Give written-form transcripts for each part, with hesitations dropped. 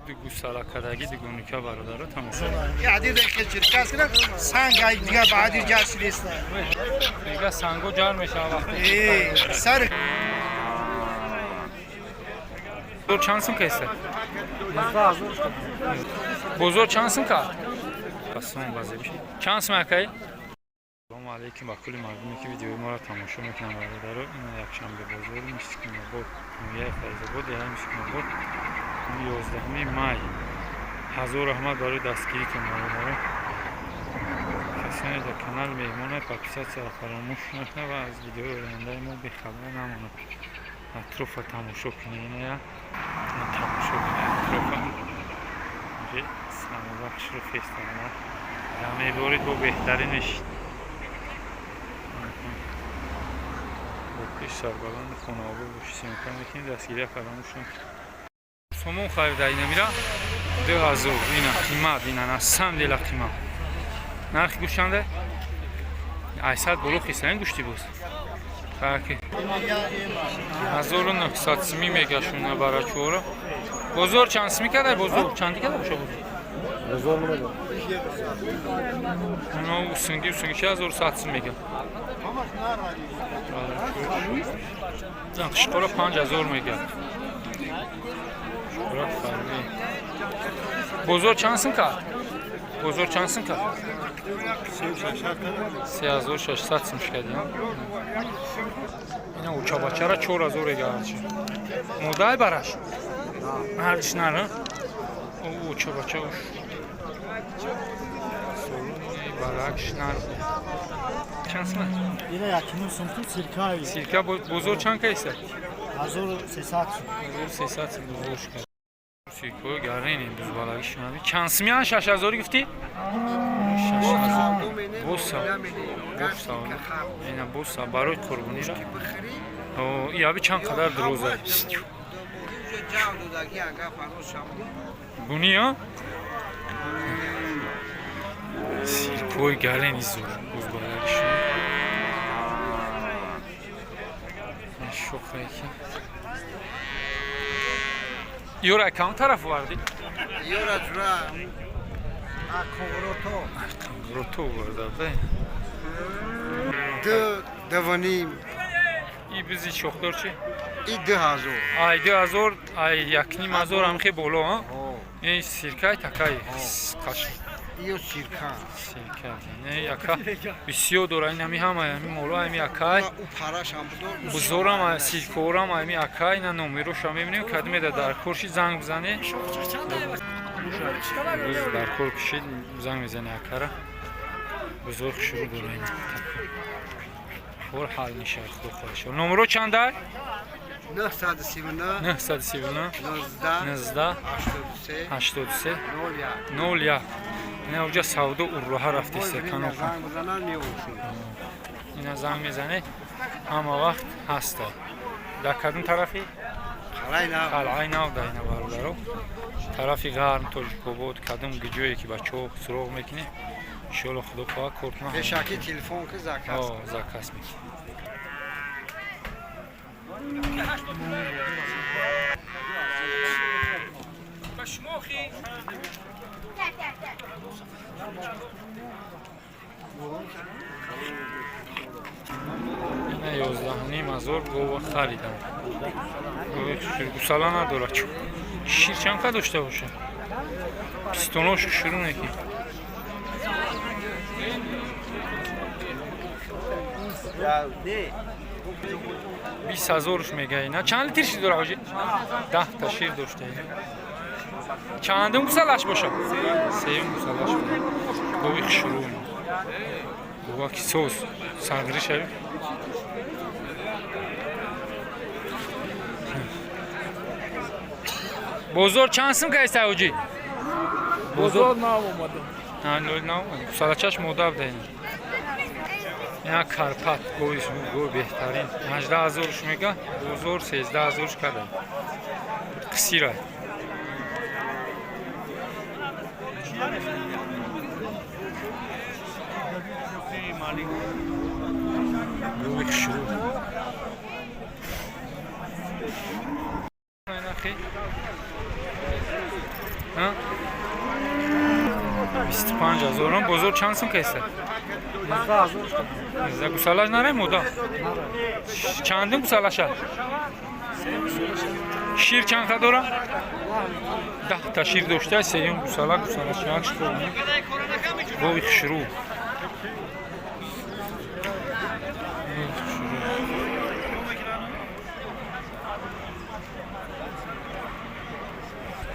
Ду гусала кадаги дугоника, бародаро, тамошо. Санг дига баъди ҷашн нест. Мега, санго ҷар мешава вақте. Сар. Бозор чанд сум кеста? Бозор чанд сум кард? Пасум базебиши. Чанд сум, акай? Салому алейкум ба кулли мардуме, ки видеои моро тамошо мекунанд, бародаро. Ина якшанбе бозори Мискинобод, ноҳияи Файзобод, деҳаи Мискинобод, 11 май. Ҳазор раҳмат барои дастгиритон, бародаро. Касоне дар канал меҳмона, подписаться ро фаромӯш накунад ва аз видеои ояндаи мо бехабар намонад. Атрофа тамошо кунед, иная тамошо кунед атрофа. Самовар хушрӯ хестана меборид, бо беҳтарин мешид. Бо сарбаланду хонаобод боши. Съёмка мекунед, дастгирия фаромӯш накунед. Сомон харида, ина мира 2000, ина қимат, ина на самом деле қимат. Нархи гӯшт чанда? Айсад боло хисаин гӯшти боз. Хаки 1900 сими мегашуна барачуора. Бозор чанд сими кадай, бозор? Чанди када боша бозор? Бозор намедонам. Оно усунги усунги 1100 сим мега. Қишқора 5000 мега. Қишқора фарби. Бозор чанд сим кард? Бозор чанд сим кард? 3600 сим шукади. Ина учабачара 4000 эга арчи. Модай бараш? Арчи нара? Учабача уш. Баракш нар. Чанд сим? Ина якним сум ту сиркаи. Сирка бозор чанд кайса? 1300 сум. 1300 сум бозор шукад. Сиркои гарини бузбалаги шунави. Чанд симян 6000 гуфтӣ? 6000. Боса. Боса. Ина боса барои қурбонира. О, яби чанд қадар дуроза. Буни, а? Сиркои гарини зур бузбалаги шунави. Шохае ки. Юра, кам тараф овардӣ? Юра ҷура Қоңрото. Қоңрото оварда, бе. Ду дувним. И бизи шохдор чи? И 2000. Ай 2000, ай 1500 ҳамхе боло, а? Ин сиркай такай қаш. Ё сирка. Сирка. Не, яка бисёр дора, ин ҳами ҳама ҳами моло ҳами акай. У парашам будор. Бузорам, сиркорам ҳами акай, на номероша мебинем, кадмеда дар корши занг бизане. Буз дар кор кишид, занг мезане акара. Бузор шурӯъ дора ин. Кор ҳал мешавад, худо хоҳад. Номеро чанда? 939. 939. 19. 19. 83. 83. 01. 01. Ина уҷа савдо урроҳа рафтеста канофа. Занг бизанан, меошум. Ина занг мезане, ҳама вақт ҳаста. Дар кадом тарафи? Қалай нав. Қалъаи нав да ина, бародаро. Тарафи ғарм, Тоҷикобод, кадом ҷое ки бачаҳо суроғ мекунем, иншоалло, худо хоҳад, кортона. Пешакӣ телефон ки, заказ. Заказ мекунем. Ина 11,5 ҳазор гова харидам. Гови гусала надорад. Шир чанд ка дошта бошад? Пистонош шурӯъ неки. 20 ҳазоруш мега ина. Чанд литр шир дора, ҳоҷи? 10 та шир дошта. Чандум гусалаш боша? Сеюм гусалаш. Гови хушрӯ. Гова ки соз сангри шави. Бозор чанд сум кайста, ҳоҷи? Бозор нав омадам. Нав гусалачаш мода буда ина. Ина Карпат гови, гови беҳтарин. 18 ҳазоруш мега, бозор 13 ҳазоруш када. Қисира. Гови хушрӯ. Инахи. 25 ҳазорам. Бозор чанд сум кеста? Гусалаш нарай, мода чандин гусалаша? Шир чанд қа дора? 10 та шир дошта. Сеюм гусала, гусалаш як шикор, гови хушрӯ. Хушрӯ.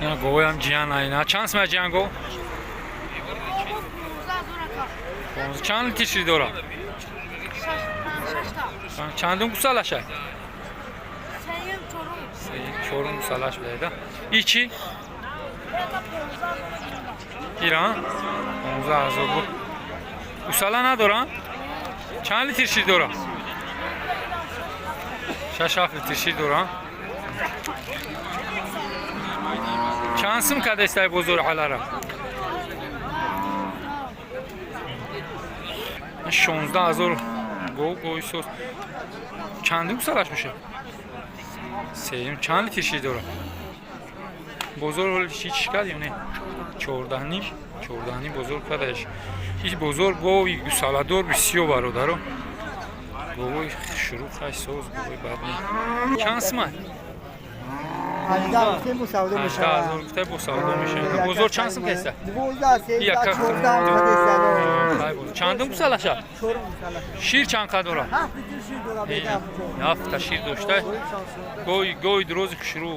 Ина говоям ҷиян айна. Чанд сум ҷиян гов? Чанд литр шир дора? Чандум гусалаша? Чорум гусалаш бидада. И чӣ? Иран 15 000 буд. Гусала надорам? Чанд литр шир дора? 6-7 литр шир дорам. Чанд сум кадестай бозори ҳалара? 16 000 гов, гови сос. Чандум гусалаш боша? Сеюм. Чанд литр шир дора? Бозор ҳоли чӣ кард ё не? 14,5, 14,5 бозор кадаеш. Ҳеҷ бозор гови гусаладор бисёр, бародаро. Говои шурӯъ хай соз, говои бад не. Чанд сума? 18 000 гуфта, бо савдо мешавад. Бозор чанд сум кеста? Чандум гусалаша? Шир чанд қа дора? Ҳафта шир дошта. Гови дурози хушрӯ.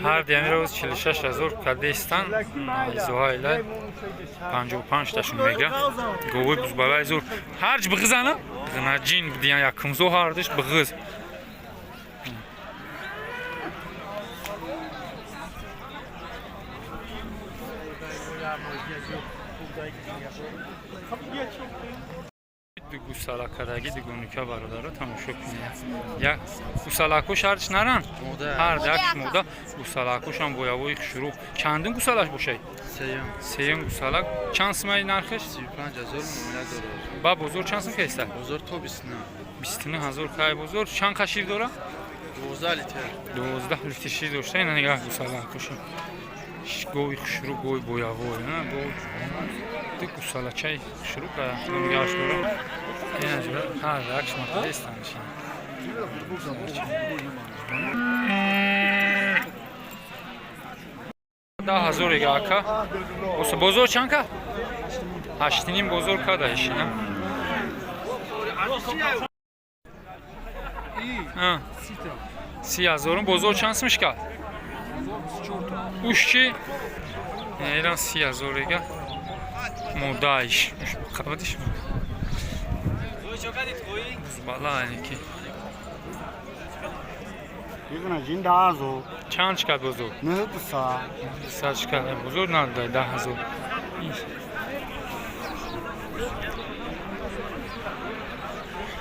Ҳар диамиро 46 000 кадестан. Изоҳайла 55 ташон мега. Говои бузбалаи зур ҳарч биғизана ғнаҷин бидиян, якумзо ҳардиш биғиз. Ду гусалакадаги дугоника, бародаро, тамошо кунед. Як гусалакуш ҳарч наран, ҳар як мода гусалакушам боявои хушрӯ. Чандум гусалаш бошай? Сеюм. Сеюм гусалак. Чанд сумаи нархеш? 35 000 муомила дорад. Ба бозор чанд сум кеста? Бозор то 29. 29 000 кай. Бозор чанд қа шир дора? 12 литр. 12 литр шир дошта. Ина нигаҳ, гусалакуша, гови хушрӯ, гови боявой, гов ду гусалачаи хушрӯ ка нигаҳаш дора. Ина ҳар як шмакадестанши. 10 000 эга, ака. Бозор чанд ка? 8,5 бозор када ишина. 30 000-ум. Бозор чанд сумш кард? Уш чӣ? Иран 30 000 эга. Модаиш қабатиш бала ки. Чанд чӣ кард бозор? Сад чӣ кард бозор? Надодай 10 000.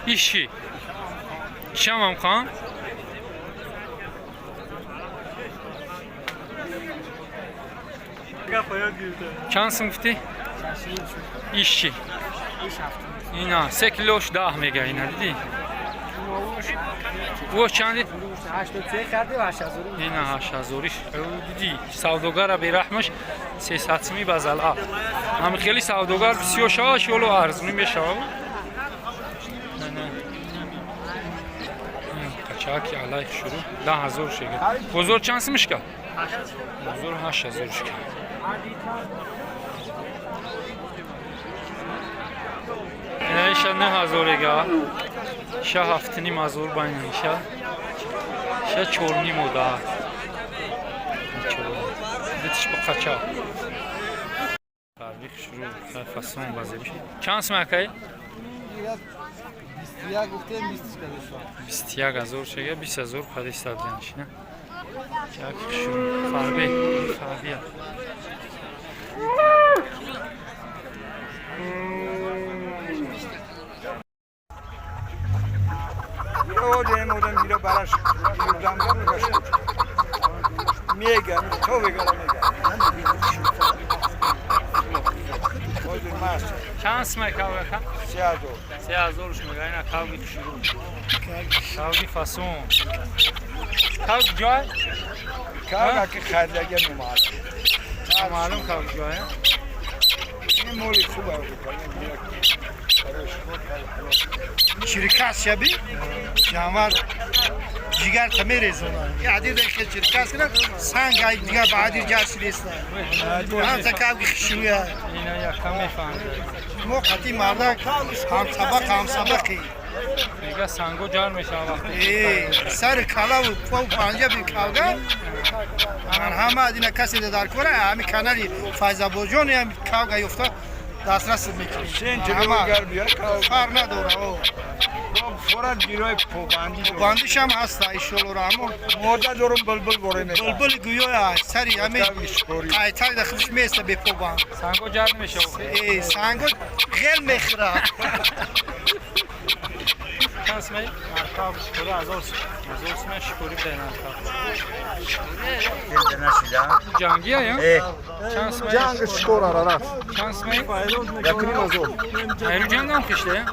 Иши чамам хан. Чанд сум гуфтӣ? Иши ина 3 килош 10 мега. Ина дидӣ, о чанди? Ина ҳаштҳазориш дидӣ. Савдогара бераҳмаш, 300 суми базала. Ҳами хеле савдогар бисёр шава, шоло арзунӣ мешава. Қачаки алайх шурӯ 10 000 шега. Бозор чанд сумишка? Бозор 8000 шка. Иша 9000 эга, ша 7500 байна, иша чорним ода. Битиш ба қача. Тарбих шурӯ фасон базебиш. Чанд сум, акай? 21 000 шега, 20 000 кадистабдианшина. Чак шурӯ фарбе фарбия. Одем мира бараш юрдамга мегаш мега то вегара мега. Чанд сумай кавгака? 3000. 3000 мега. Ина кавги хушрӯ. Кавги фасон. Кавг ҷой? Кавга ки харидаги номаълум. Номаълум кавг ҷой. Ин моли хуб аст. Чиркас шаби ҷанвар ҷигар та мерезона. Адир дақиқа чиркас кунад, санг ай дигар ба адир ҷарси неста. Ҳамта кавги хишрӯя. Ина яка мефаҳмид. Мо қатъи мардак ҳамсабақ ҳамсабақи. Мега санго ҷар мешавад вақте. Э, сари калаву пову панҷа би кавга. Ҳама аз ина касе дар кора ҳами канали Файзабоҷон ҳам кавга ёфта дастрас мекунем. Сен телевизор биёр кавга. Фарқ надора. Форат гирои побандӣ дорам. Бандишам ҳаста иншоалло раҳмон. Мода дорум булбул боре мекунад. Булбули гӯё сари ҳамин қайтари дар худаш места бепобанд. Санго ҷар мешавад. Э, санго ғел мехӯрад. Чанд сумай? Наркав шикори 1000 сум. 1000 сум шикори буда наркав. Ҷангия я? Чанд сумай? Ҷанг шикор арарат. Чанд сумай? 1500. Айру ҷангам хишта я?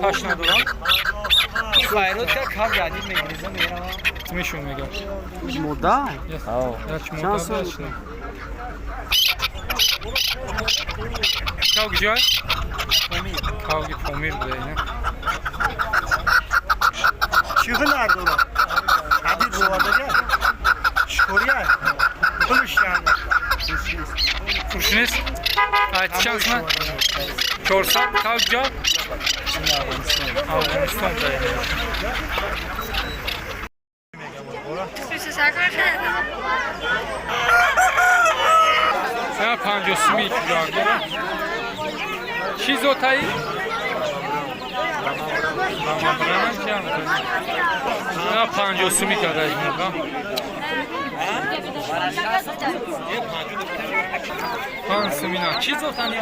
Паш надорам. Мешун мега. Мода? Яч мода бачна. Кавги ҷой? Кавги Помир буда ина. Чӣ ҳунар дорад? Адир бовардага? Шикория? Пулш яъне. Фурӯш нест? Айти чанд сумай? 400 кавги ҷой? Афғонистон буда ина. На 50 суми ҷангира. Чӣ зотаи? На 50 суми карда мега. 5 суми на. Чӣ зотани?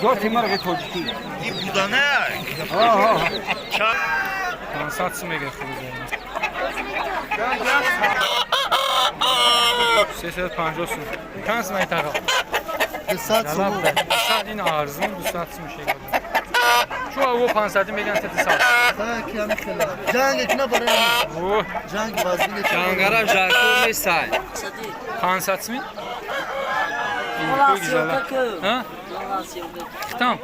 Зоти марғи тоҷикӣ. Ин будана. 500 сум мега хурӯза. 350 сум. Чанд сум айтаға? 200 сум. 200 ин арзон 200 сум шега. Чу аво 500 меган 300. Ҷанг кина барои О, ҷанг вазин. Ҷангарам жарко месай. 500 сум? Ин гизала. Ҳа? Хитам.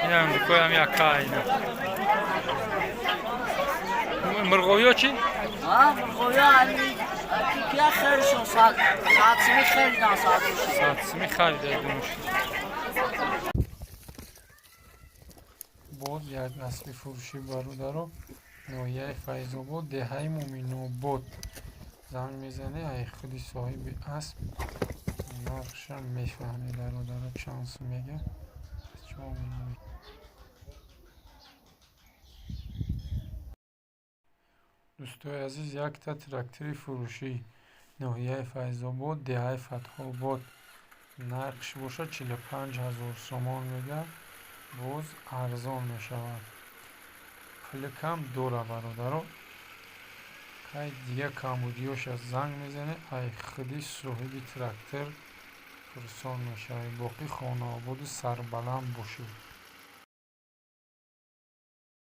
Инам дикоям яка ина. Мирғовиё чӣ? Сад суми харида думуш. Боз як аспи фурӯшӣ бародаро ноҳияи Файзобод деҳаи Муъминобод. Занг мезанӣ ай худи соҳиби асп нархша мефаҳмӣ бародаро чанд сум мега. Дӯстои азиз якта трактори фурӯшӣ ноҳияи Файзобод деҳаи Фатҳобод нархш бошад 45 000 сомон мега боз арзон мешавад. Пули кам дора бародаро. Кай дига камбудиёша занг мезанӣ ай худи соҳиби трактор пурсон мешавӣ. Боқӣ хонаободу сарбаланд бошед.